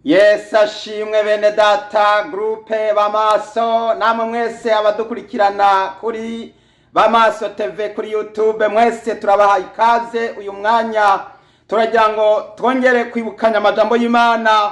Yesu ashimwe. Bene data, groupe Bamaso, namwe mwese abadukurikirana kuri Bamaso TV kuri YouTube, mwese turabaha ikaze. Uyu mwanya turagira ngo twongere kwibukanya amajambo y'Imana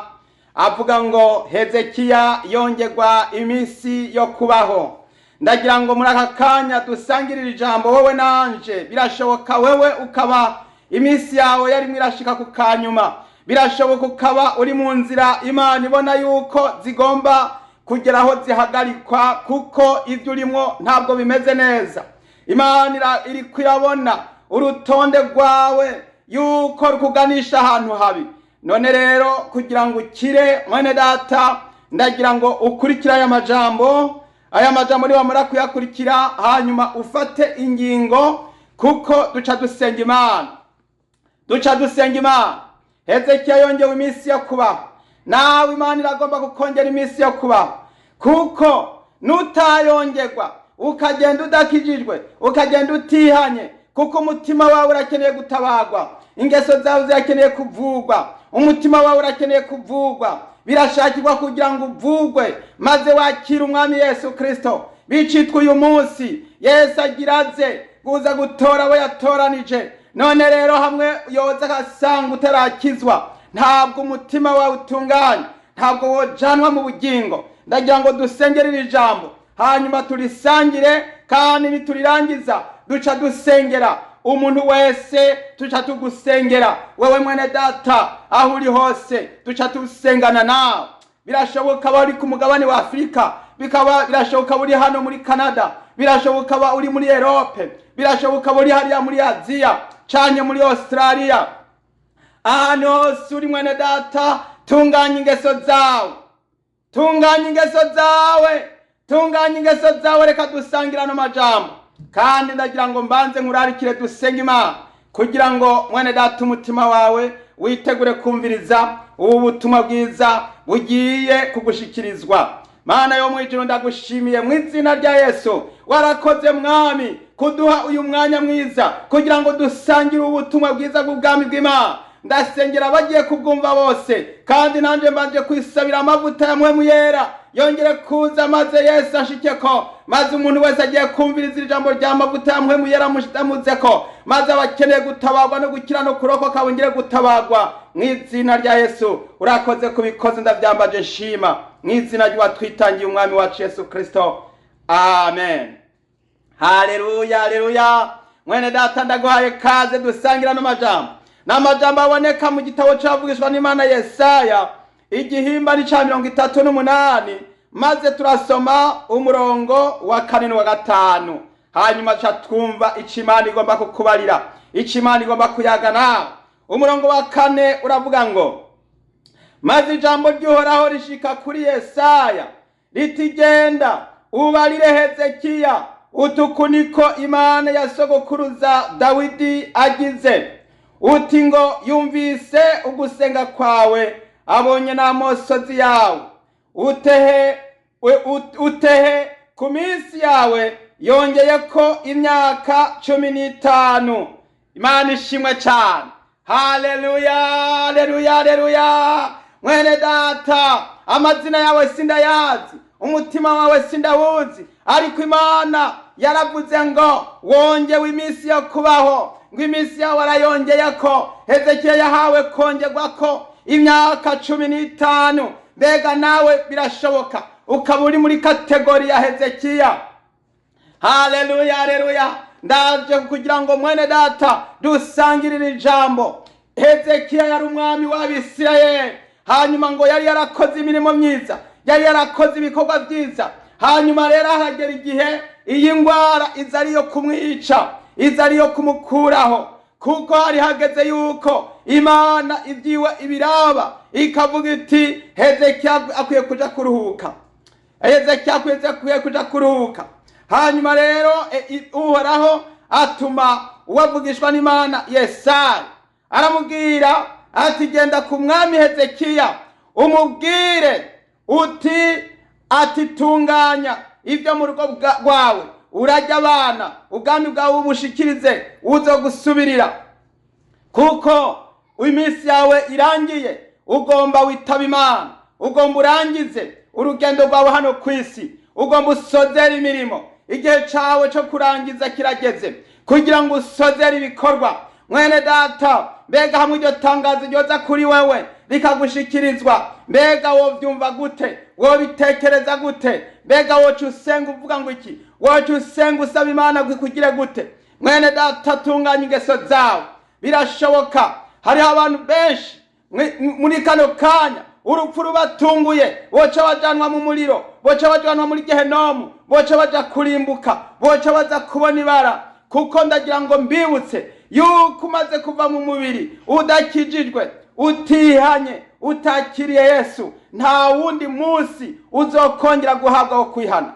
avuga ngo Hezekiya yongerwa iminsi yo kubaho. Ndagira ngo muri aka kanya dusangirire ijambo wowe nanje. Birashoboka wewe ukaba iminsi yawe yarimwo irashika ku kanyuma, birashoboka ukaba uri mu nzira Imana ibona yuko zigomba kugera aho zihagarikwa, kuko ibyo urimo ntabwo bimeze neza. Imana iriko irabona urutonde rwawe yuko rukuganisha ahantu habi. None rero kugira ngo ukire, mwene data, ndagira ngo ukurikire aya majambo. Aya majambo niwamara kuyakurikira, hanyuma ufate ingingo, kuko duca dusenga Imana, duca dusenga Imana. Hezekiya yongewe iminsi yo kubaho, nawe Imana iragomba kukongera iminsi yo kubaho, kuko nutayongerwa ukagenda udakijijwe, ukagenda utihanye, kuko umutima wawe urakeneye gutabagwa, ingeso zawe zirakeneye kuvugwa, umutima wawe urakeneye kuvugwa. Birashakirwa kugira ngo uvugwe maze wakire Umwami Yesu Kristo. Bicitwa uyu munsi Yesu agira aze kuza gutora abo yatoranije. None rero hamwe yoza agasanga utarakizwa, ntabwo umutima wawe utunganye, ntabwo wojanwa mu bugingo. Ndagira ngo dusengere iri jambo, hanyuma turisangire, kandi niturirangiza duca dusengera umuntu wese, tuca tugusengera wewe mwene data aho uri hose, duca dusengana nawe. Birashoboka uri ku mugabane wa Afurika, bikaba birashoboka uri hano muri Canada, birashoboka ba uri muri Europe, birashoboka uri hariya muri Aziya canke muri Australia. Ahantu hose uri, mwene data, tunganya ingeso zawe, tunganya ingeso zawe, tunganya ingeso zawe. Reka dusangira ano majambo, kandi ndagira ngo mbanze nkurarikire dusenge Imana kugira ngo, mwene data, umutima wawe witegure kumviriza ubu butumwa bwiza bugiye kugushikirizwa. Mana yo mwijuru, ndagushimiye mu izina rya Yesu. Warakoze, Mwami, kuduha uyu mwanya mwiza kugira ngo dusangire ubutumwa bwiza bw'ubwami bw'Imana. Ndasengera abagiye kubwumva bose, kandi nanjye mbanje kwisabira amavuta ya Mpwemu Yera yongere kuza, maze Yesu ashike ko, maze umuntu wese agiye kumviriza iri jambo rya mavuta ya Mpwemu Yera amuze ko, maze abakeneye gutabagwa no gukira no kurokoka bongere gutabagwa mu izina rya Yesu. Urakoze kubikoze, ndabyambaje nshima mu izina ry'uwatwitangiye, Umwami wacu Yesu Kristo, amen. Haleluya, haleluya. Mwene data, ndaguhaye kaze dusangira no majambo. Ni amajambo aboneka mu gitabo cavugishwa n'Imana Yesaya, igihimba ni ca 38, maze turasoma umurongo wa kane n'uwa gatanu, hanyuma ca twumva ico Imana igomba kukubarira, ico Imana igomba kuyaga nawe. Umurongo wa kane uravuga ngo: "Maze ijambo ry'Uhoraho rishika kuri Yesaya riti: Genda ubarire Hezekiya uti: Uku niko Imana ya sogokuruza Dawidi agize, uti ngo yumvise ugusenga kwawe, abonye n'amosozi yawe. Utehe utehe ku minsi yawe yongeye ko imyaka 15." Imana ishimwe cyane. Haleluya, haleluya, haleluya. Mwene data, amazina yawe sindayazi, umutima wawe sindawuzi, ariko Imana yaravuze ngo wongewe iminsi yo kubaho, ngo iminsi yawe arayongeye ko. Hezekiya yahawe kongerwa ko imyaka 15. Mbega nawe birashoboka ukaba uri muri catégorie ya Hezekiya? Haleluya, haleluya. Ndaje kugira ngo, mwene data, dusangirire ijambo. Hezekiya yari umwami w'Abisirayeli. Hanyuma ngo yari yarakoze imirimo myiza, yari yarakoze ibikorwa byiza. Hanyuma rero haragera igihe iyi ndwara iza ariyo kumwica, iza ariyo kumukuraho, kuko hari hageze yuko Imana ibyiwe ibiraba, ikavuga iti: "Hezekiya akwiye kuja kuruhuka, Hezekiya akwiye kuja kuruhuka." Hanyuma rero Uhoraho atuma uwavugishwa n'Imana Yesaya, aramubwira ati: "Genda ku mwami Hezekiya umubwire uti ati tunganya ibyo mu rugo rwawe, urajya abana, ubwami bwawe ubushikirize uzo gusubirira, kuko iminsi yawe irangiye." Ugomba witaba Imana, ugomba urangize urugendo rwawe hano ku isi, ugomba usozere imirimo. Igihe cawe co kurangiza kirageze kugira ngo usozere ibikorwa. Mwene data, mbega hamwe iryo tangazo ryoza kuri wewe rikagushikirizwa, mbega wovyumva gute? Wobitekereza gute? Mbega woca usenga uvuga ngo iki? Woca usenga usaba Imana ikugire gute? Mwene data, tunganya ingeso zawe, birashoboka. Hariho abantu benshi muri kano kanya urupfu rubatunguye, boca bajanwa mu muriro, boca bajanwa muri gehenomu, boca baja kurimbuka, boca baza kubona ibara. Kuko ndagira ngo mbibutse yuko umaze kuva mu mubiri udakijijwe, utihanye, utakiriye Yesu, nta wundi munsi uzokongera guhabwa wo kwihana,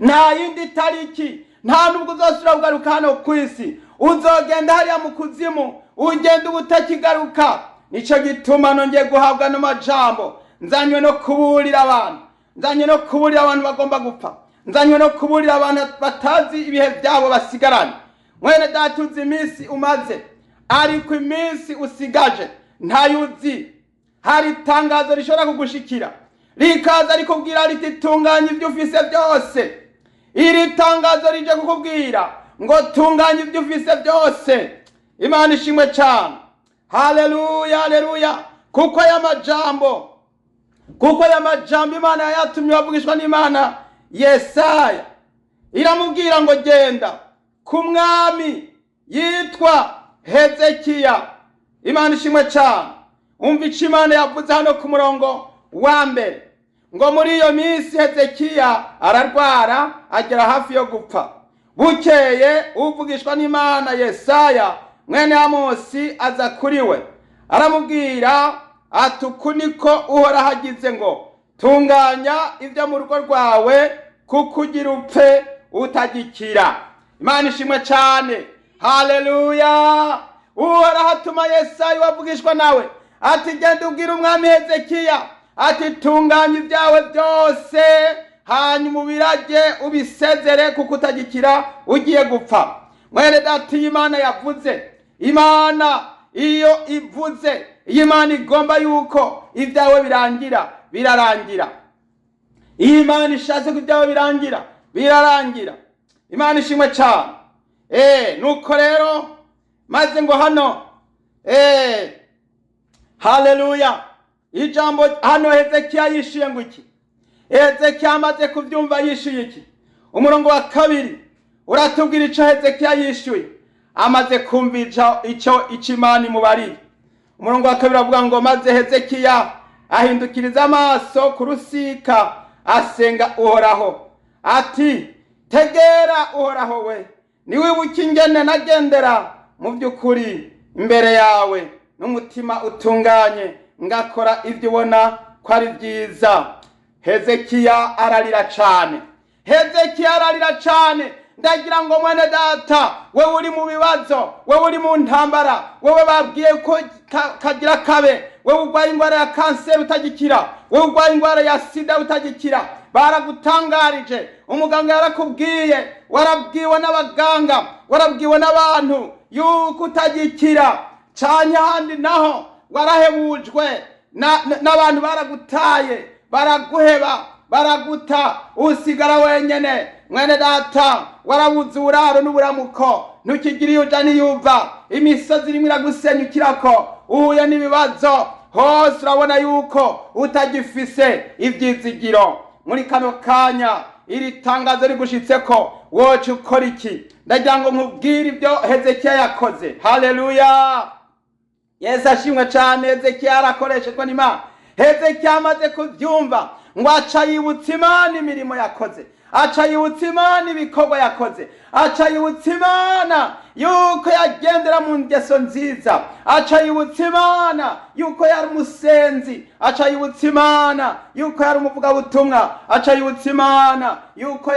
nta yindi tariki, nta nubwo uzosubira kugaruka hano ku isi. Uzogenda hariya mu kuzimu, ugenda uba utakigaruka. Nico gituma nongeye guhabwa n'amajambo, nzanywe no kuburira abantu, nzanywe no kuburira abantu bagomba gupfa, nzanywe no kuburira abantu batazi ibihe byabo basigaranye. Mwene data, uzi iminsi umaze, ariko iminsi usigaje ntayo uzi. Hari itangazo rishobora kugushikira rikaza rikubwira riti tunganya ibyo ufise byose. Iri tangazo rije kukubwira ngo tunganya ibyo ufise byose. Imana ishimwe cyane. Haleluya, haleluya. Kuko aya majambo, kuko aya majambo Imana yayatumye bavugishwa n'Imana Yesaya, iramubwira ngo genda ku mwami yitwa Hezekiya. Imana ishimwe cyane. Umva ico Imana yavuze hano ku murongo wa mbere, ngo muri iyo minsi Hezekiya ararwara agera hafi yo gupfa. Bukeye uvugishwa n'Imana Yesaya mwene Amosi aza kuri we, aramubwira ati uku niko Uhoraho agize ngo tunganya ibyo mu rugo rwawe, kuko ugira upfe utagikira. Imana ishimwe cyane. Haleluya. Uhoraho atuma Yesaya wavugishwa nawe ati genda ubwire umwami Hezekiya ati tunganya ibyawe byose, hanyuma ubirage ubisezere, kuko utagikira ugiye gupfa. Mwene data, iyo Imana yavuze, Imana iyo ivuze, iyo Imana igomba yuko ibyawe birangira, birarangira. Iyo Imana ishatse ko ibyawe birangira, birarangira. Imana ishimwe cyane. Nuko rero maze ngo hano haleluya, ijambo hano Hezekiya yishuye ngo iki? Hezekiya amaze kubyumva yishuye iki? Umurongo wa kabiri uratubwira ico Hezekiya yishuye amaze kumva ico Imana imubariye. Umurongo wa kabiri avuga ngo maze Hezekiya ahindukiriza amaso ku rusika asenga Uhoraho ati tegera Uhoraho we, niwibuke ingene nagendera mu by'ukuri imbere yawe n'umutima utunganye, ngakora ibyo ubona ko ari byiza. Hezekiya ararira cane, Hezekiya ararira cane. Ndagira ngo mwene data, wewe uri mu bibazo, wewe uri mu ntambara, wewe babwiye ko kagira kabe, wewe urwaye indwara ya kanseri utagikira, wewe urwaye indwara ya sida utagikira, baragutangarije, umuganga yarakubwiye, warabwiwe n'abaganga, warabwiwe n'abantu yuko utagikira. Canye ahandi naho warahebujwe n'abantu, baragutaye, baraguheba, baraguta, usigara wenyene. Mwene data, warabuze uburaro n'uburamuko, ntukigira iyo uja n'iyuva, imisozi irimo iragusenyukirako, uhuye n'ibibazo hose, urabona yuko utagifise ivyizigiro. Muri kano kanya iri tangazo rigushitseko, woca ukora iki? Ndagira ngo nkubwire ibyo Hezekiya yakoze. Haleluya, Yesu ashimwe cane. Hezekiya arakoreshejwe n'Imana. Hezekiya amaze kuvyumva ngo aca yibutsa Imana imirimo yakoze, aca yibutsa Imana ibikorwa yakoze, aca yibutsa Imana yuko yagendera mu ngeso nziza, aca yibutsa Imana yuko yari umusenzi, aca yibutsa Imana yuko yari umuvugabutumwa, aca yibutsa Imana yuko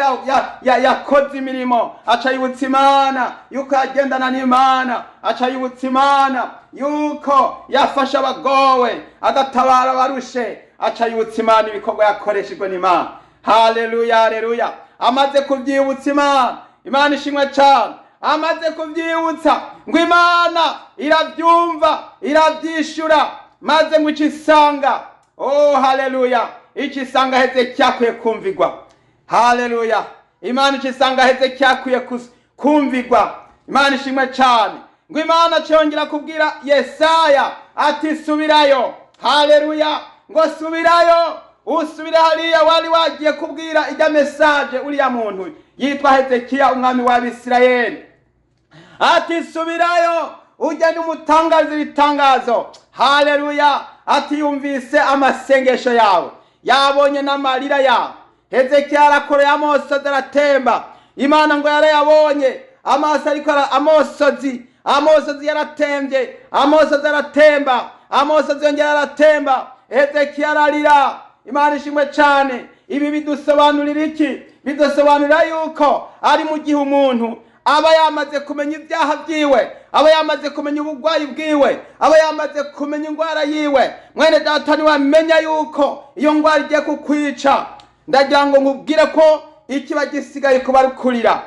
yakoze imirimo, aca yibutsa Imana yuko yagendana n'Imana, aca yibutsa Imana yuko yafasha abagowe agatabara abarushe, aca yibutsa Imana ibikorwa yakoreshejwe n'Imana. Haleluya, haleluya. Amaze kuvyibutsa Imana, Imana ishimwe cane. Amaze kuvyibutsa ngo Imana iravyumva, iravyishura. Maze ngo icisanga, oh haleluya, icisanga Hezekiya akwiye kumvigwa. Haleluya, Imana icisanga Hezekiya akwiye kumvigwa. Imana ishimwe cyane. Ngo Imana cyongera kubwira Yesaya ati subirayo. Haleluya, ngo subirayo, usubire hariya wari wagiye kubwira ijya message uriya muntu yitwa Hezekiya umwami w'Abisirayeli. Ati subirayo ujye n'umutangaza ibitangazo. Haleluya, ati yumvise amasengesho yawe, yabonye n'amarira yawe. Hezekiya arakoreye amosozi aratemba. Imana ngo yarayabonye amaso, ariko amosozi yaratembye, amosozi aratemba, amosozi yongera aratemba. Hezekiya ararira. Imana ishimwe cyane. Ibi bidusobanurira iki? Bidusobanurira yuko ari mu gihe umuntu aba yamaze kumenya ibyaha byiwe, aba yamaze kumenya ubugwayi bwiwe, aba yamaze kumenya indwara yiwe. Mwene data, niwamenya yuko iyo ndwara igiye kukwica, ndagira ngo nkubwire ko ikiba gisigaye kuba ari kurira,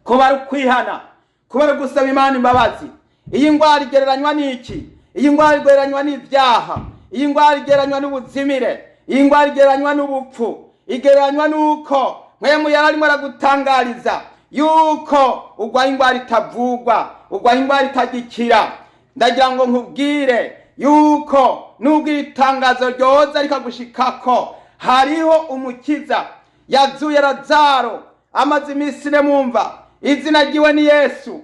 kuba ari ukwihana, kuba ari gusaba Imana imbabazi. Iyi ndwara igereranywa n'iki? Iyi ndwara igereranywa n'ibyaha. Iyi ndwara igereranywa n'ubuzimire. Iyi ndwara igereranywa n'ubupfu. Igereranywa n'uko mwemu yari arimo aragutangariza yuko urwaye indwara itavugwa, urwaye indwara itagikira. Ndagira ngo nkubwire yuko nubwo iri tangazo ryoza rikagushikako, hariho umukiza yazuye Lazaro amaze iminsi ine mumva. Izina ryiwe ni Yesu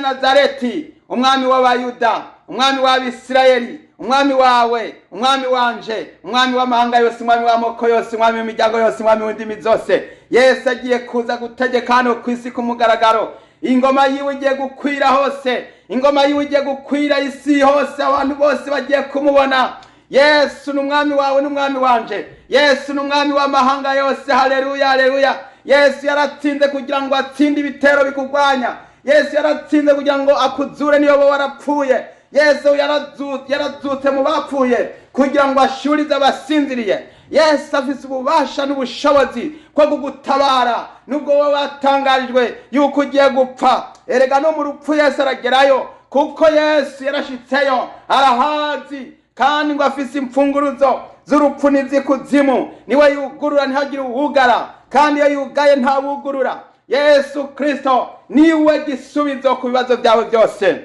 umunyanazareti, umwami w'Abayuda, umwami w'Abisirayeli, umwami wawe, umwami wanje, umwami w'amahanga yose, umwami w'amoko yose, umwami w'imiryango yose, umwami w'indimi zose. Yesu agiye kuza gutegeka hano ku isi ku mugaragaro. Ingoma yiwe igiye gukwira hose, ingoma yiwe igiye gukwira isi hose, abantu bose bagiye kumubona. Yesu ni umwami wawe n'umwami wanje. Yesu ni umwami w'amahanga yose. Haleluya, haleluya. Yesu yaratsinze kugira ngo atsinde ibitero bikugwanya. Yesu yaratsinze kugira ngo akuzure niyo wowe warapfuye. Yesu yarazutse mu bapfuye kugira ngo ashurize abasinziriye. Yesu afise ububasha n'ubushobozi bwo kugutabara nubwo wowe watangarijwe yuko ugiye gupfa. Erega no mu rupfu Yesu aragerayo, kuko Yesu yarashitseyo, arahazi, kandi ngo afise imfunguruzo z'urupfu n'iz'ikuzimu. Niwe yugurura ntihagire uwugara, kandi iyo yugaye ntawugurura. Yesu Kristo niwe gisubizo ku bibazo byawe byose.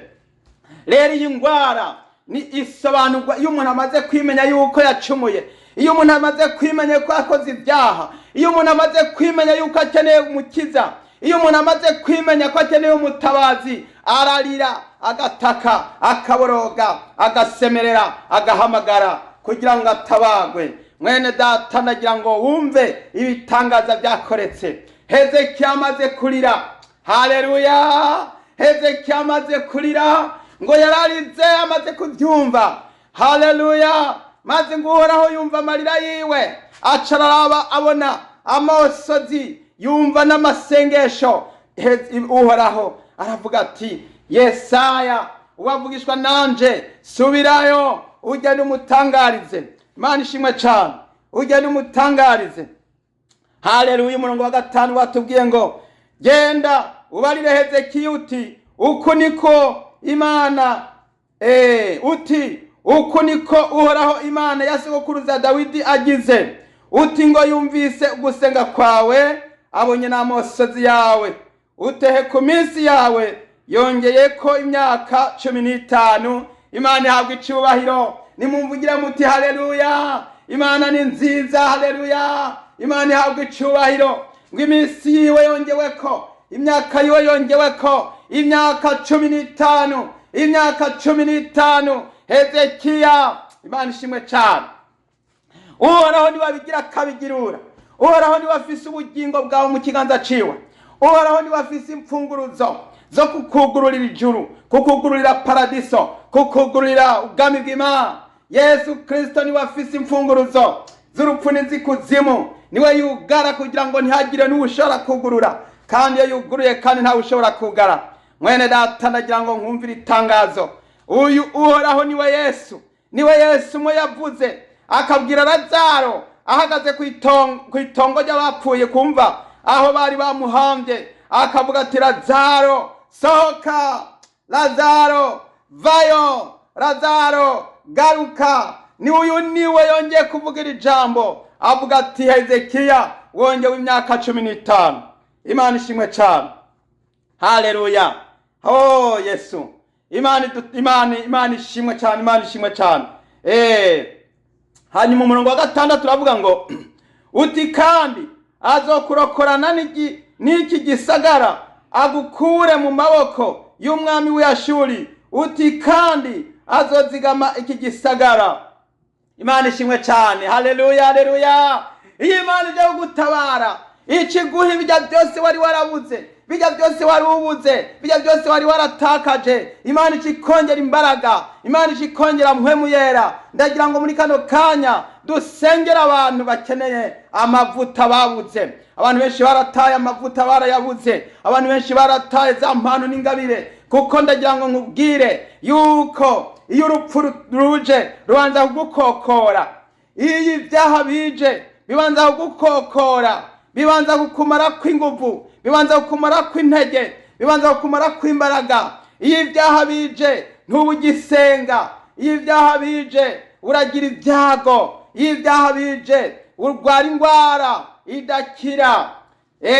Rero iyi ndwara ni isobanurwa iyo umuntu amaze kwimenya yuko yacumuye, iyo umuntu amaze kwimenya yuko yakoze ibyaha, iyo umuntu amaze kwimenya yuko akeneye umukiza, iyo umuntu amaze kwimenya ko akeneye umutabazi, ararira, agataka, akaboroga, agasemerera, agahamagara kugira ngo atabagwe. Mwene data, ndagira ngo wumve ibitangaza byakoretse. Hezekiya amaze kurira, haleluya, Hezekiya amaze kurira, ngo yararize amaze kubyumva. Haleluya, maze ngo Uhoraho yumva amarira yiwe, aca araraba abona amosozi, yumva n'amasengesho. Uhoraho aravuga ati Yesaya uwavugishwa nanje, subirayo ujye n'umutangarize. Imana ishimwe cyane, ujye n'umutangarize. Haleluya. Umurongo wa 5 watubwiye ngo genda ubarire Hezekiya uti uku niko Imana uti uku niko Uhoraho Imana ya sogokuruza Dawidi agize, uti ngo yumvise gusenga kwawe, abonye n'amosozi yawe, utehe ku minsi yawe yongeye ko imyaka 15. Imana ihabwa icubahiro. Nimumvugire muti haleluya, Imana ni nziza. Haleluya, Imana ihabwa icubahiro. Ngo iminsi yiwe yongeweko, imyaka yiwe yongeweko imyaka 15, imyaka 15. Hezekiya, Imana ishimwe cyane. Uhoraho niwe abigira akabigirura. Uhoraho niwe afise ubugingo bwawe mu kiganza ciwe. Uhoraho niwe afise imfunguruzo zo kukugururira ijuru, kukugururira paradiso, kukugururira ubwami bw'Imana. Yesu Kristo niwe afise imfunguruzo z'urupfu n'iz'ikuzimu. Niwe yugara kugira ngo ntihagire n'uwushobora kugurura, kandi iyo yuguruye kandi ntawe ushobora kugara. Mwene data, ndagira ngo nkumvire itangazo. Uyu Uhoraho niwe Yesu, niwe Yesu umwe yavuze akabwira Lazaro ahagaze ku itongo ry'abapfuye kumva aho bari bamuhambye, akavuga ati Lazaro sohoka, Lazaro vayo, Lazaro Garuka. Ni uyu niwe yongeye kuvuga iri jambo, avuga ati: "Hezekiya, wongewe imyaka 15." Imana ishimwe cyane. Haleluya! Oh Yesu, Imana Imana ishimwe cyane, Imana ishimwe cyane. Hanyuma umurongo wa 6 uravuga ngo: "Uti kandi azokurokorana n'iki gisagara, agukure mu maboko y'umwami w'Iyashuri. Uti kandi azozigama iki gisagara." Imana ishimwe cyane. Haleluya, haleluya! Iyo Imana ijya kugutabara, ikiguha ibijya byose wari warabuze, bijya byose wari ubuze, bijya byose wari waratakaje, Imana ikikongera imbaraga, Imana ikikongera Mpwemu Yera. Ndagira ngo muri kano kanya dusengere abantu bakeneye amavuta babuze. Abantu benshi barataye amavuta, barayabuze. Abantu benshi barataye za mpano n'ingabire, kuko ndagira ngo nkubwire yuko iyo urupfu ruje rubanza kugukokora, iyo ibyaha bije bibanza kugukokora, bibanza kukumara kw'inguvu, bibanza kukumara kw'intege, bibanza kukumara kw'imbaraga. Iyo ibyaha bije ntubugisenga, iyo ibyaha bije uragira ibyago, iyo ibyaha bije urwara indwara idakira.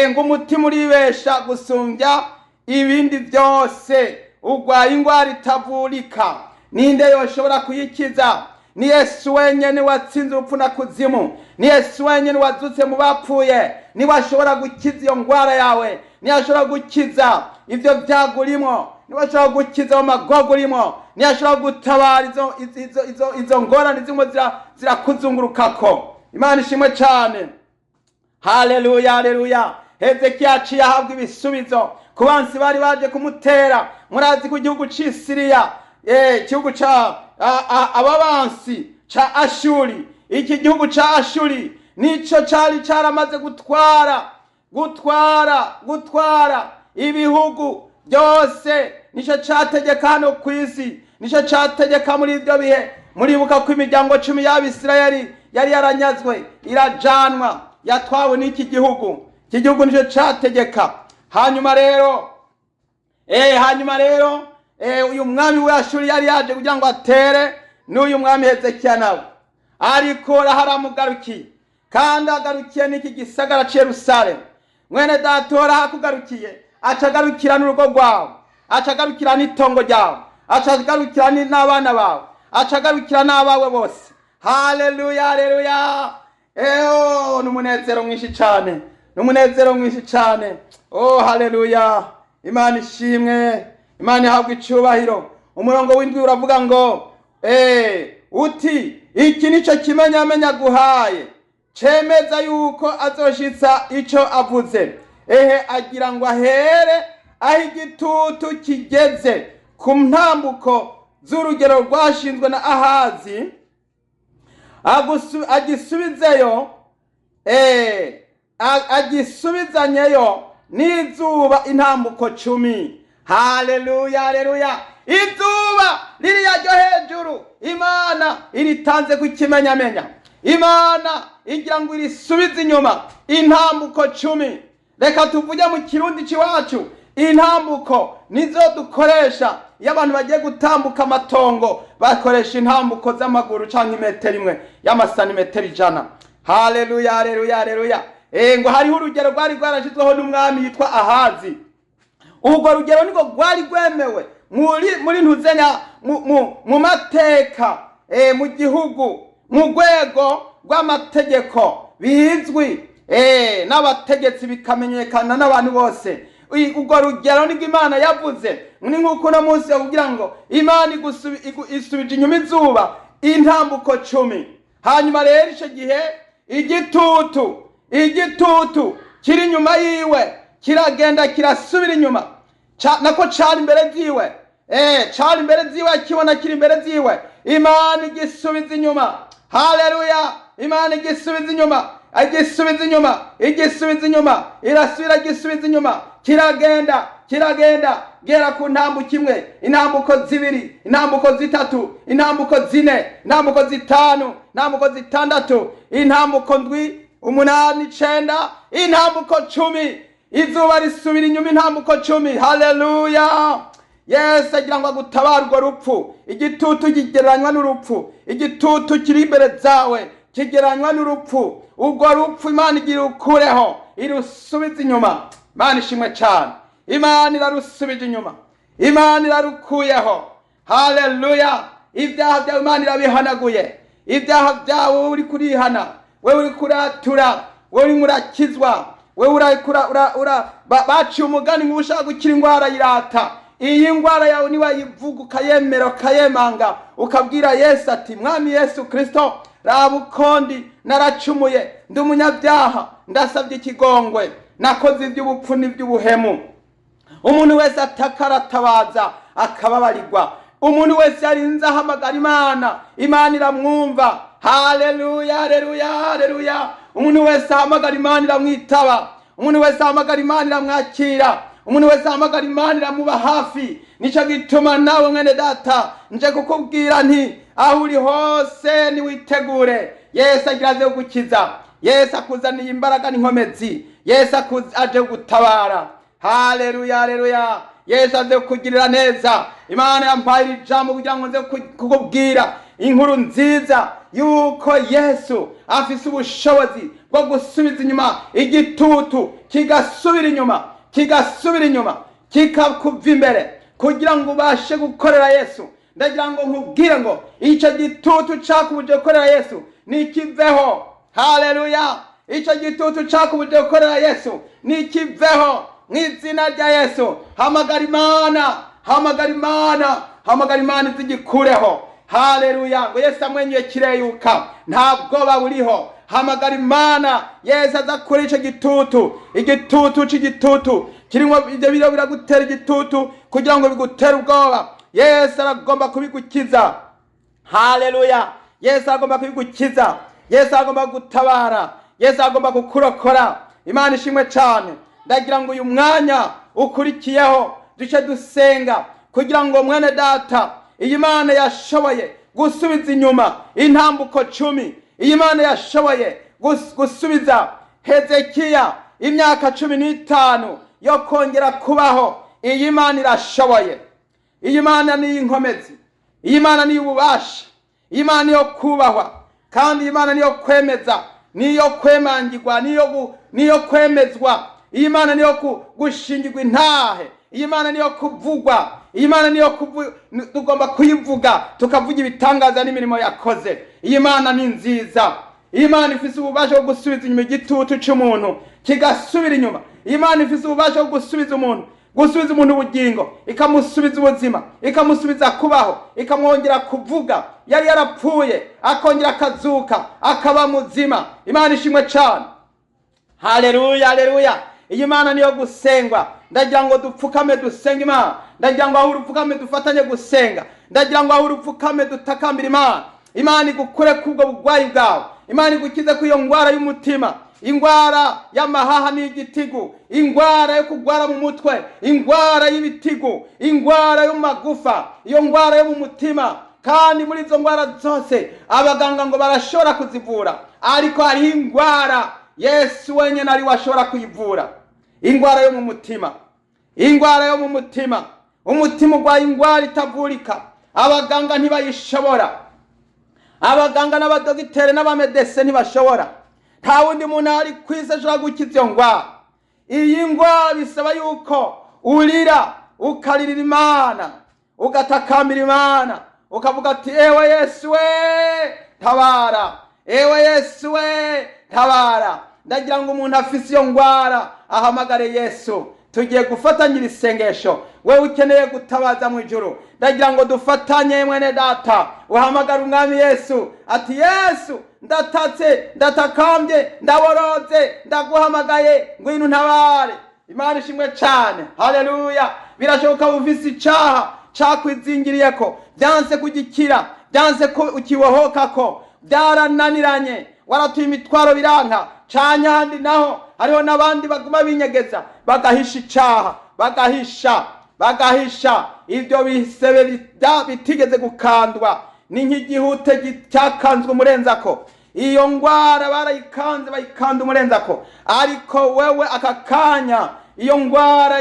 Ngo umutima uribesha gusumbya ibindi byose, urwaye indwara itavurika, ninde yoshobora kuyikiza? Ni Yesu wenyine watsinze urupfu na kuzimu, ni Yesu wenyine wazutse mu bapfuye, niwe ashobora gukiza iyo ndwara yawe, niwe ashobora gukiza ibyo byago urimo, niwe ashobora gukiza ayo magogo urimo, niwe ashobora gutabara izo ngorane zirimo zirakuzungurukako. Imana ishimwe cyane. Haleluya, haleluya! Hezekiya aciye ahabwa ibisubizo ku bansi bari baje kumutera. Murazi ko igihugu cy'i Siriya, igihugu ca ababansi ca Ashuri, iki gihugu ca Ashuri nico cari caramaze gutwara ibihugu byose, nico categeka hano ku isi, nico categeka muri ibyo bihe. Muribuka ko imiryango 10 y'Abisirayeli yari yaranyazwe irajanwa, yatwawe n'iki gihugu. Iki gihugu nico categeka. Hanyuma rero uyu mwami w'Ashuri yari yaje kugira ngo atere n'uyu mwami Hezekiya nawe, ariko haramugarukiye, kandi agarukiye n'iki gisagara c'i Yerusalemu. Mwene data, uhoraho akugarukiye, aca agarukira n'urugo rwawe, aca agarukira n'itongo ryawe, aca agarukira n'abana bawe, aca agarukira n'abawe bose. Haleluya, haleluya! Eo, ni umunezero mwinshi cyane, ni umunezero mwinshi cyane. Oh haleluya! Imana ishimwe, Imana ihabwa icubahiro. Umurongo w'7 uravuga ngo: "Uti iki nico kimenyamenya guhaye cemeza yuko azoshitsa ico avuze: Ehe, agira ngo ahere aho igitutu kigeze ku ntambuko z'urugero rwashinzwe na Ahazi, agisubizeyo, agisubizanyeyo n'izuba intambuko 10." Haleluya, haleluya! Izuba ririya ryo hejuru, Imana iritanze ku kimenyamenya. Imana igira ngo irisubize inyuma intambuko 10. Reka tuvuge mu Kirundi c'iwacu, intambuko nizo dukoresha iyo abantu bagiye gutambuka amatongo, bakoresha intambuko z'amaguru canke imetero imwe y'amasantimetero 100. Haleluya, haleluya, haleluya! Ngo hariho urugero rwari rwarashyizweho n'umwami yitwa Ahazi. Urwo rugero niko rwari rwemewe muri ntuzenya mu mateka, mu gihugu, mu rwego rw'amategeko bizwi, n'abategetsi, bikamenyekana n'abantu bose. Urwo rugero nibwo Imana yavuze. Ni nk'uko uno munsi kugira ngo Imana isubije inyuma izuba intambuko 10. Hanyuma rero icyo gihe igitutu kiri inyuma yiwe kiragenda kirasubira inyuma. Nako cari imbere ziwe, cari imbere ziwe, akibona kiri imbere ziwe, Imana igisubiza inyuma. Haleluya! Imana igisubiza inyuma, igisubiza inyuma, igisubiza inyuma, irasubira igisubiza inyuma, kiragenda, kiragenda, gera ku ntambuko imwe, intambuko 2, intambuko 3, intambuko 4, intambuko 5, intambuko 6, intambuko 7, 8, 9, intambuko 10. Izuba risubira inyuma intambuko 10. Haleluya! Yesu agira ngo agutabare urwo rupfu. Igitutu kigereranywa n'urupfu, igitutu kiri imbere zawe kigereranywa n'urupfu. Urwo rupfu Imana igira ukureho, irusubize inyuma. Imana ishimwe cyane, Imana irarusubije inyuma, Imana irarukuyeho. Haleluya! Ibyaha byawe Imana irabihanaguye. Ibyaha byawe uri kurihana, wewe uri kuratura, wewe urimo urakizwa, wewe baciye umugani ngo ushaka gukira indwara yirata. Iyi ndwara yawe niwayivuga ukayemera ukayemanga, ukabwira Yesu ati Mwami Yesu Kristo, raba ukondi naracumuye, ndi umunyabyaha, ndasabye ikigongwe, nakoze iby'ubupfu n'iby'ubuhemu. Umuntu wese ataka aratabaza akababarirwa. Umuntu wese yarinze ahamagara Imana, Imana iramwumva. Haleluya, haleluya, haleluya. Umuntu wese ahamagara Imana iramwitaba. Umuntu wese ahamagara Imana iramwakira. Umuntu wese ahamagara Imana iramuba hafi. Nico gituma nawe mwene data nje kukubwira nti aho uri hose niwitegure, Yesu agira aze kugukiza. Yesu akuzaniye imbaraga n'inkomezi. Yesu aje gutabara. Haleluya, haleluya. Yesu aze kukugirira neza. Imana yampaye iri jambo kugira ngo nze kukubwira inkuru nziza yuko Yesu afise ubushobozi bwo gusubiza inyuma igitutu, kigasubira inyuma, kigasubira inyuma, kikakuva imbere kugira ngo ubashe gukorera Yesu. Ndagira ngo nkubwire ngo icyo gitutu cakubuje gukorera Yesu nikiveho. Haleluya! Icyo gitutu cakubuje gukorera Yesu nikiveho mu izina rya Yesu. Hamagara Imana, hamagara Imana, hamagara Imana izigikureho. Haleluya! Ngo Yesu amwenyuye kireyuka, nta bwoba buriho. Hamagara Imana, Yesu aza kuri icyo gitutu, igitutu c'igitutu kirimo ibyo biro biragutera igitutu kugira ngo bigutere ubwoba. Yesu aragomba kubigukiza. Haleluya! Yesu aragomba kubigukiza. Yesu aragomba gutabara. Yesu aragomba kukurokora. Imana ishimwe cyane. Ndagira ngo uyu mwanya ukurikiyeho duce dusenga kugira ngo mwene data, iyi Mana yashoboye gusubiza inyuma intambuko 10, iyi Mana yashoboye gusubiza Hezekiya imyaka 15 yo kongera kubaho, iyi Mana irashoboye. Iyi Mana ni inkomezi, iyi Mana ni ububasha, iyi Mana niyo kubahwa, kandi iyi Mana niyo kwemeza, niyo kwemangirwa, niyo kwemezwa. Iyi Mana niyo gushingirwa intahe, iyi Mana niyo kuvugwa, iyi Mana niyo tugomba kuyivuga tukavuga ibitangaza n'imirimo yakoze. Iyi Mana ni nziza. Iyi Mana ifise ububasha bwo gusubiza inyuma igitutu c'umuntu kigasubira inyuma. Iyi Mana ifise ububasha bwo gusubiza umuntu, gusubiza umuntu ubugingo, ikamusubiza ubuzima, ikamusubiza kubaho, ikamwongera kuvuga. Yari yarapfuye akongera akazuka akaba muzima. Imana ishimwe cyane. Haleluya, haleluya. Iyi Mana niyo gusengwa. Ndagira ngo dupfukame dusenge Imana. Ndagira ngo aho urupfukame dufatanye gusenga. Ndagira ngo aho urupfukame dutakambira Imana. Imana igukure kubwo bugwayi bwawe. Imana igukize ku iyo ngwara y'umutima, ingwara y'amahaha n'igitigu, ingwara yo kugwara mu mutwe, ingwara y'ibitigu, ingwara yo magufa, iyo ngwara yo mu mutima. Kandi muri izo ngwara zose abaganga ngo barashobora kuzivura, ariko hari ingwara Yesu wenyine ari washobora kuyivura, ingwara yo mu mutima, ingwara yo mu mutima. Umutima ugwaye ingwara itavurika, abaganga ntibayishobora, abaganga n'abadogiteri n'abamedese ntibashobora. Nta wundi muntu ari ku isi ashobora gukiza iyo ngwara. Iyi ngwara bisaba yuko urira, ukaririra Imana, ugatakambira Imana, ukavuga ati ewe Yesu we tabara, ewe Yesu we tabara. Ndagira ngo umuntu afise iyo ngwara ahamagare Yesu. Tugiye gufatanyira isengesho. Wewe ukeneye gutabaza mu ijuru, ndagira ngo dufatanye mwene data, uhamagare Umwami Yesu ati Yesu ndatatse, ndatakambye, ndaboroze, ndaguhamagaye, ngwino untabare. Imana ishimwe cyane. Haleluya. Birashoboka ufise icaha cakwizingiriyeko, byanse kugikira, byanse ko ukibohokako, byarananiranye, waratuye imitwaro biranka. Canya handi naho hariho n'abandi baguma binyegeza, bagahisha icaha, bagahisha ibyo bisebe bitigeze gukandwa. Ni nk'igihute cyakanzwe umurenzako. Iyo ngwara barayikanze, bayikanda umurenzako, ariko wewe aka kanya iyo ngwara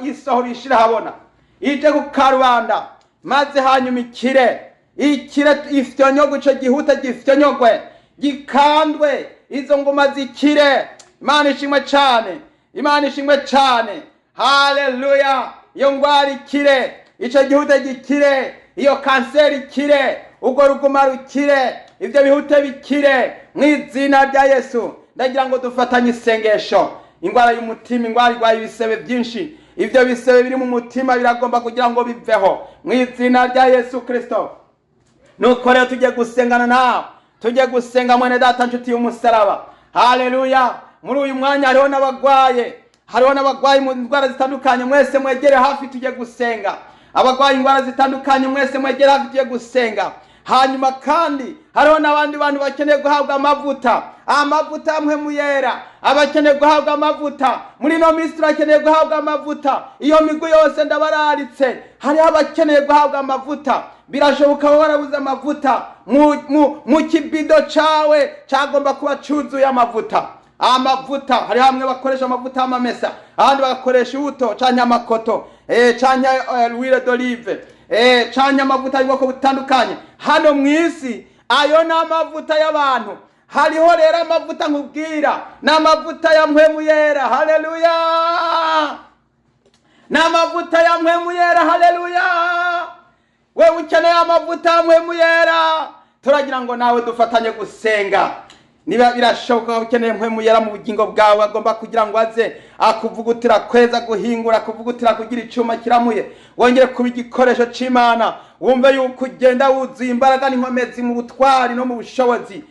yisohora ishira habona. Ije ku karubanda, maze hanyuma ikire, ikire ifyonyogwe, ico gihute gifyonyogwe, gikandwe, izo nguma zikire. Imana ishimwe cane, Imana ishimwe cane. Haleluya! Iyo ngwara ikire, ico gihute gikire, iyo kanseri ikire, urwo ruguma rukire, ivyo bihute bikire mu izina rya Yesu. Ndagira ngo dufatanye isengesho. Ingwara y'umutima, ingwara irwaye ibisebe byinshi, ivyo bisebe biri mu mutima biragomba kugira ngo biveho mu izina rya Yesu Kristo. Nuko rero tujye gusengana nawe, tujye gusenga mwene data nshuti y'umusaraba. Haleluya! Muri uyu mwanya hariho n'abagwaye, hariho n'abagwaye mu ndwara zitandukanye, mwese mwegere hafi tujye gusenga. Abagwaye indwara zitandukanye mwese mwegere hafi tujye gusenga. Hanyuma kandi hariho n'abandi bantu bakeneye guhabwa amavuta, amavuta amwe muyera, abakeneye guhabwa amavuta muri ino minsi turakeneye guhabwa amavuta. Iyo migwi yose ndabararitse, hariho abakeneye guhabwa amavuta. Birashoboka warabuze amavuta mu kibido cawe cagomba kuba cuzuye amavuta. Amavuta hari hamwe bakoresha amavuta y'amamesa, ahandi bagakoresha ubuto canke amakoto, canke huile d'olive, canke amavuta y'ubwoko butandukanye. Hano mw'isi ayo ni amavuta y'abantu. Hariho rero amavuta nkubwira, ni amavuta ya mpwemu yera. Haleluya! Ni amavuta ya mpwemu yera. Haleluya! Wewe ukeneye amavuta ya mpwemu yera, turagira ngo nawe dufatanye gusenga. Niba birashoboka ukeneye mpwemu yera mu bugingo bwawe, agomba kugira ngo aze akuvugutira kweza, guhingura, akuvugutira kugira icuma kiramuye, wongere kuba igikoresho c'Imana, wumve yuko ugenda wuzuye imbaraga n'inkomezi mu butwari no mu bushobozi.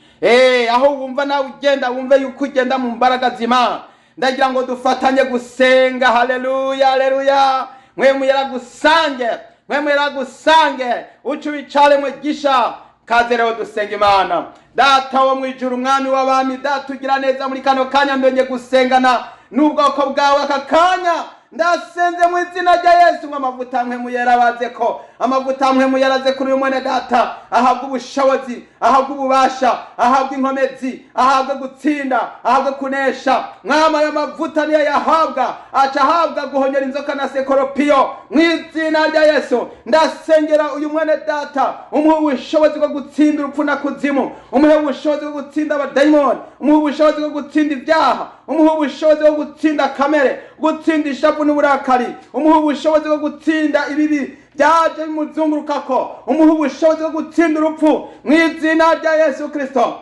Aho wumva nawe ugenda, wumve yuko ugenda mu mbaraga z'Imana. Ndagira ngo dufatanye gusenga. Haleluya, haleluya! Mpwemu yera gusange, mpwemu yera gusange, uce wicare mwigisha. Kaze rero dusenga Imana. Data wo mwijuru, umwami w'abami, Data ugira neza, muri kano kanya ndongeye gusengana n'ubwoko bwawe aka kanya. Ndasenze mu izina rya Yesu ngo amavuta amwe yarabaze ko amavuta amwe yaraze kuri uyu mwene data, ahabwe ubushobozi, ahabwe ububasha, ahabwe inkomezi, ahabwe gutsinda, ahabwe kunesha. Mwama ayo mavuta niyo yahabwa, aca ahabwa guhonyora inzoka na sekoropiyo mu izina rya Yesu. Ndasengera uyu mwene data, umuhe ubushobozi bwo gutsinda urupfu na kuzimu, umuhe ubushobozi bwo gutsinda abadayimoni, umuhe ubushobozi bwo gutsinda ibyaha, umuhe ubushobozi bwo gutsinda kamere, gutsinda ishavu n'uburakari, umuhe ubushobozi bwo gutsinda ibibi byaje bimuzungurukako, umuhe ubushobozi bwo gutsinda urupfu mu izina rya Yesu Kristo.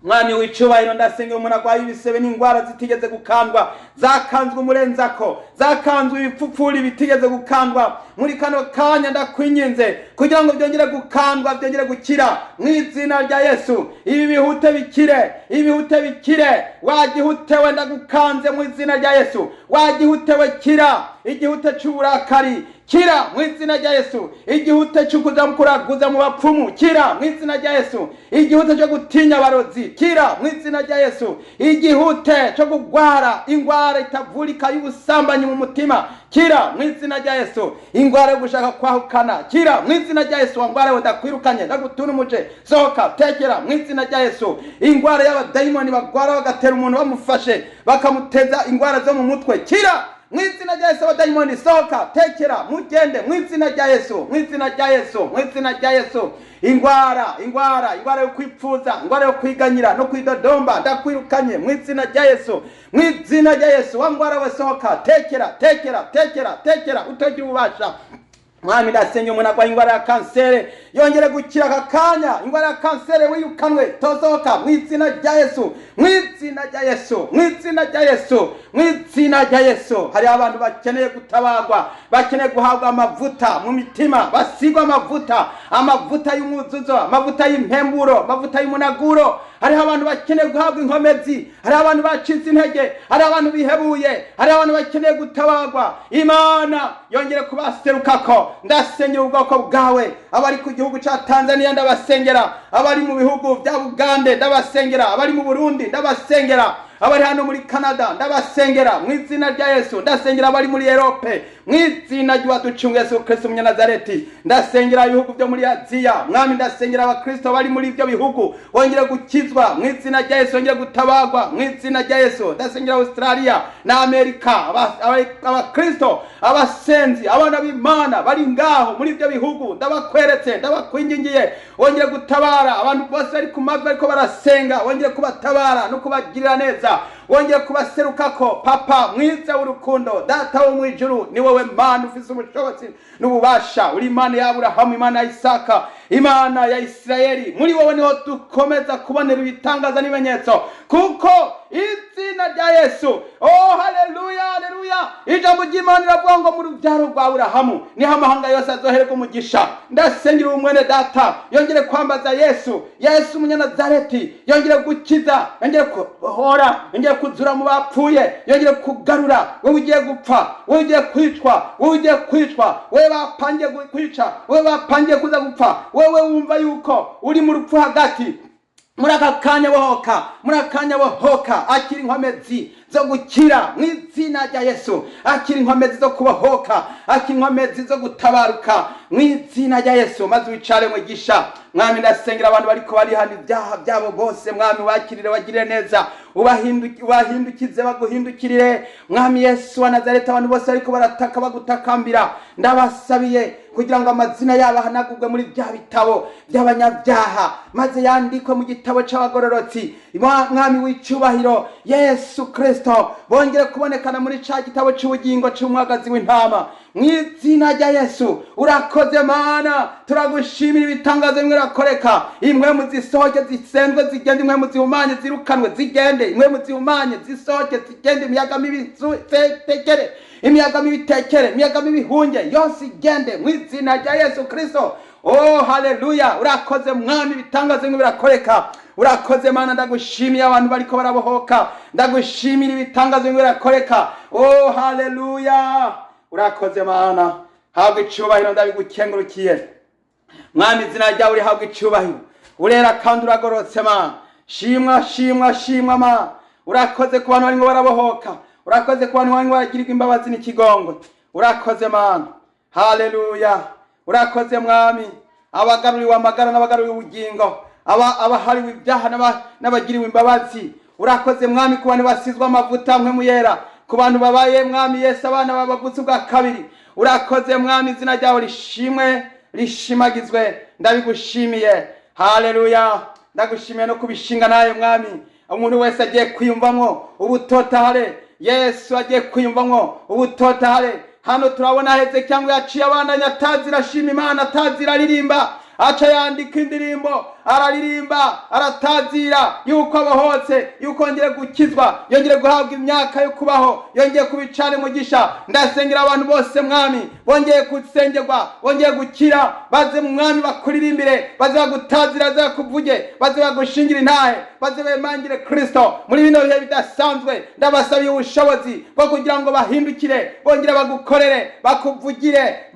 Mwami w'icubahiro, ndasengera umuntu arwaye ibisebe n'ingwara zitigeze gukandwa, zakanzwe umurenzako, zakanzwe ibipfupfuri bitigeze gukandwa. Muri kano kanya ndakwinginze kugira ngo byongere gukandwa, byongere gukira mu izina rya Yesu. Ibi bihute bikire, ibi bihute bikire. Wagihutewe ndagukanze mu izina rya Yesu. Wagihutewe kira, igihute c'uburakari kira mu izina rya Yesu. Igihute c'ukuza kuraguza mu bapfumu kira mu izina rya Yesu. Igihute cyo gutinya abarozi kira mu izina rya Yesu. Igihute cyo kugwara ingwara itavurika y'ubusambanyi mu mutima kira mu izina rya Yesu. Ingwara yo gushaka kwahukana kira mu izina rya Yesu. Wangwara ndakwirukanye, ndagutuna umuje, sohoka tekera mu izina rya Yesu. Ingwara y'abadayimoni bagwara bagatera umuntu bamufashe bakamuteza ingwara zo mu mutwe kira mu izina rya Yesu. Abadayimoni sohoka tekera mugende mu izina rya Yesu, mu izina rya Yesu, mu izina rya Yesu. Ingwara, ingwara, ingwara yo kwipfuza, ingwara yo kwiganyira no kwidodomba ndakwirukanye mu izina rya Yesu, mu izina rya Yesu. Wangwara we sohoka tekera, tekera, tekera, tekera, utagira ububasha. Mwami ndasenga umuntu arwaye ingwara ya kansere yongere gukira aka kanya. Ingwara ya kansere wirukanwe, tosohoka mu izina rya Yesu, mu izina rya Yesu, mu izina rya Yesu, mu izina rya Yesu. Hari abantu bakeneye gutabagwa, bakeneye guhabwa amavuta mu mitima, basigwa amavuta, amavuta y'umuzuzo, amavuta y'impemburo, amavuta y'umunaguro. Hariho abantu bakeneye guhabwa inkomezi, hariho abantu bacitse intege, hariho abantu bihebuye, hariho abantu bakeneye gutabagwa. Imana yongere kubaserukako. Ndasengera ubwoko bwawe, abari ku gihugu ca Tanzania ndabasengera, abari mu bihugu bya Bugande ndabasengera, abari mu Burundi ndabasengera, abari hano muri Canada ndabasengera mu izina rya Yesu. Ndasengera abari muri Europe Mw'izina ry'uwaducunguye Yesu Kristo Umunyanazareti, ndasengera ibihugu byo muri Aziya, Mwami. Ndasengera abakristo bari muri ibyo bihugu, bongere gukizwa mu izina rya Yesu, bongere gutabagwa mu izina rya Yesu. Ndasengera Australia na Amerika, abakristo, abasenzi, abana b'Imana bari ngaho muri ibyo bihugu, ndabakweretse, ndabakwingingiye, wongere gutabara abantu bose bari ku mavi bariko barasenga, wongere kubatabara no kubagirira neza, wongere kubaserukako. Papa mwiza w'urukundo, Data wo mw'ijuru, ni wowe Mana ufise ubushobozi n'ububasha. Uri Imana ya Aburahamu, Imana ya Isaka, Imana ya Isirayeli. Muri wowe niho dukomeza kubonera ibitangaza n'ibimenyetso, kuko izina rya Yesu, oh haleluya, haleluya, ijambo ry'Imana riravuga ngo mu rubyaro rwa Aburahamu niho amahanga yose azohererwa umugisha. Ndasengera umwene data yongere kwambaza Yesu, Yesu Umunyanazareti, yongere gukiza, yongere kubohora, yongere kuzura mu bapfuye, yongere kugarura. Wowe ugiye gupfa, wowe ugiye kwicwa, wowe ugiye kwicwa, wowe bapangiye kwica, wowe bapangiye kuza gupfa, wowe wumva yuko uri mu rupfu hagati, muri aka kanya bohoka, muri aka kanya bohoka. Akira inkomezi zo gukira mu izina rya Yesu. Akira inkomezi zo kubohoka, akira inkomezi zo gutabaruka mu izina rya Yesu. Maze wicare, mugisha. Mwami, ndasengera abantu bariko barihana ibyaha byabo bose. Mwami, bakirire, bagirire neza, ubahindukize, baguhindukirire. Mwami Yesu wa Nazareti, abantu bose bariko barataka bagutakambira, ndabasabiye kugira ngo amazina yabo ahanagurwe muri bya bitabo by'abanyabyaha, maze yandikwe mu gitabo c'abagororotsi. Mwami w'icubahiro Yesu Kristo, bongere kubonekana muri ca gitabo c'ubugingo c'umwagazi w'intama, mu izina rya Yesu. Urakoze Mana, turagushimira ibitangazo bimwe birakoreka. Impwemu zisohoke zisenzwe zigende, impwemu zihumanye zirukanwe zigende, impwemu zihumanye zisohoke zigende, imiyaga mibi itekere, imiyaga mibi itekere, imiyaga mibi ihunge, yose igende mu izina rya Yesu Kristo. Oh haleluya, urakoze Mwami, ibitangazo bimwe birakoreka. Urakoze Mana, ndagushimiye abantu bariko barabohoka, ndagushimira ibitangazo bimwe birakoreka. Oh haleluya, urakoze Mana, habwa icubahiro, ndabigukengurukiye. Mwami, izina ryawe rihabwa icubahiro. Urera kandi uragororotse Mana. Shimwa, shimwa, shimwa Mana. Urakoze ku bantu barimo barabohoka, urakoze ku bantu barimo baragirirwa imbabazi n'ikigongwe. Urakoze Mana, haleluya, urakoze Mwami. Abagaruriwe amagara n'abagaruriwe ubugingo, abahariwe ibyaha n'abagiriwe imbabazi. Urakoze Mwami ku bantu basizwe amavuta Mpwemu Yera, ku bantu babaye, Mwami Yesu, abana babavutse ubwa kabiri. Urakoze Mwami, izina ryawe rishimwe, rishimagizwe, ndabigushimiye. Haleluya, ndagushimiye no kubishinga nawe Mwami. Umuntu wese agiye kwiyumvamwo ubutotahare, Yesu agiye kwiyumvamwo ubutotahare. Hano turabona Hezekiya ngo yaciye abandanya atazira ashima Imana, atazira aririmba, aca yandika indirimbo, araririmba, aratazira yuko abohotse, yuko yongeye gukizwa, yongeye guhabwa imyaka yo kubaho, yongeye kubicana umugisha. Ndasengera abantu bose Mwami, bongeye gusengerwa, bongeye gukira, baze Mwami bakuririmbire, baze bagutazira, baze bakuvuge, baze bagushingira intahe, baze bemangire Kristo muri bino bihe bidasanzwe. Ndabasabiye ubushobozi bwo kugira ngo bahindukire, bongere bagukorere, bakuvugire,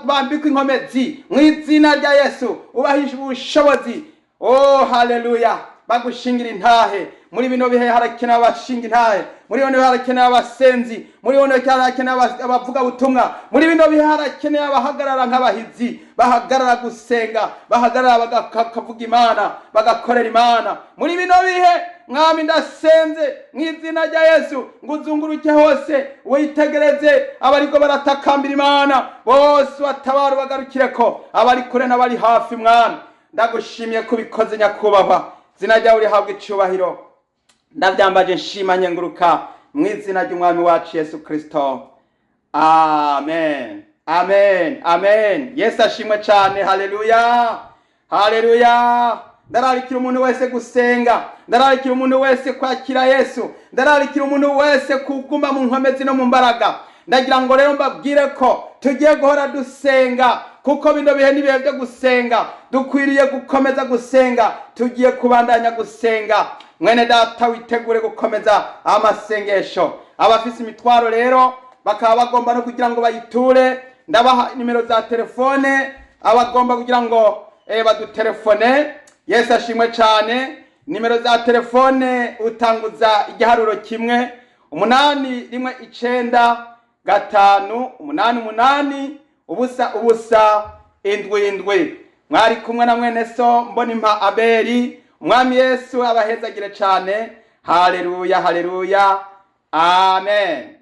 bambikwe inkomezi mu izina rya Yesu. Ubahishe ubushobozi. Oh haleluya, bagushingira intahe. Muri bino bihe harakenewe abashinga intahe, muri bino bihe harakenewe abasenzi, muri bino bihe harakenewe abavuga butumwa, muri bino bihe harakenewe abahagarara nk'abahizi, bahagarara gusenga, bahagarara bakavuga Imana, bagakorera Imana. Muri bino bihe Mwami, ndasenze mu izina rya Yesu ngo uzunguruke hose, witegereze abariko baratakambira Imana bose, batabara, bagarukireko, abari kure n'abari hafi. Mwami, ndagushimiye kubikoze. Nyakubahwa, izina ryawe rihabwa icubahiro. Ndabyambaje nshima nyenguruka mu izina ry'Umwami wacu Yesu Kristo. Amen, amen, amen. Yesu ashimwe cyane. Haleluya, haleluya. Ndararikira umuntu wese gusenga, ndararikira umuntu wese kwakira Yesu, ndararikira umuntu wese kuguma mu nkomezi no mu mbaraga. Ndagira ngo rero mbabwire ko tugiye guhora dusenga, kuko bino bihe n'ibihe byo gusenga. Dukwiriye gukomeza gusenga, tugiye kubandanya gusenga. Mwene data, witegure gukomeza amasengesho. Abafise imitwaro rero bakaba bagomba no kugira ngo bayiture, ndabaha nimero za telefone, abagomba kugira ngo badutelefone. Yesu ashimwe cyane. Nimero za telefone, utanguza igiharuro 1 8 1 9. 5 8 8 0 0 7 7. Mwari kumwe na mwene so Mbonimpa Abeli. Umwami Yesu abahezagire cyane. Haleluya, haleluya, amen.